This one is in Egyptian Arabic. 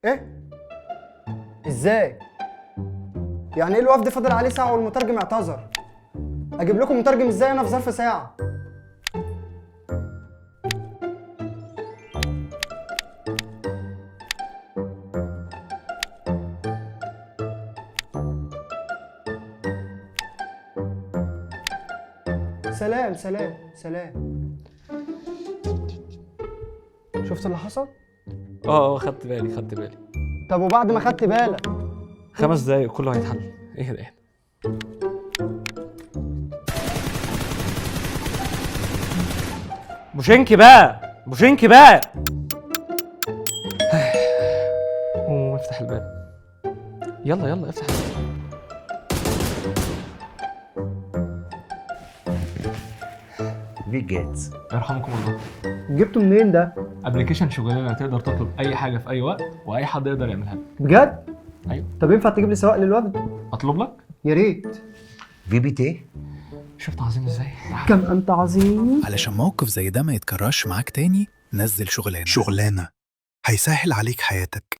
ايه؟ ازاي؟ يعني ايه الوفد فاضل عليه ساعة والمترجم اعتذر؟ اجيب لكم مترجم ازاي انا في ظرف ساعة؟ سلام سلام سلام. شفت اللي حصل؟ اه خدت بالي خدت بالي. طب وبعد ما خدت بالك؟ 5 دقايق كله هيتحل. اهدى اهدى. بوشنكي بقى، بوشنكي بقى. قوم افتح الباب، يلا يلا افتح الباب. Wie geht's؟ يرحمكم الله. جبته منين ده؟ application شغلانة تقدر تطلب اي حاجة في اي وقت واي حد يقدر يعملها لك. بجد؟ ايوه. طب ينفع تجيب لي سواق للوفد؟ اطلب لك؟ يا ريت. Wie bitte؟ شفت عظيم ازاي؟ كم انت عظيم. علشان موقف زي ده ما يتكررش معاك تاني، نزل شغلانة. شغلانة هيسهل عليك حياتك.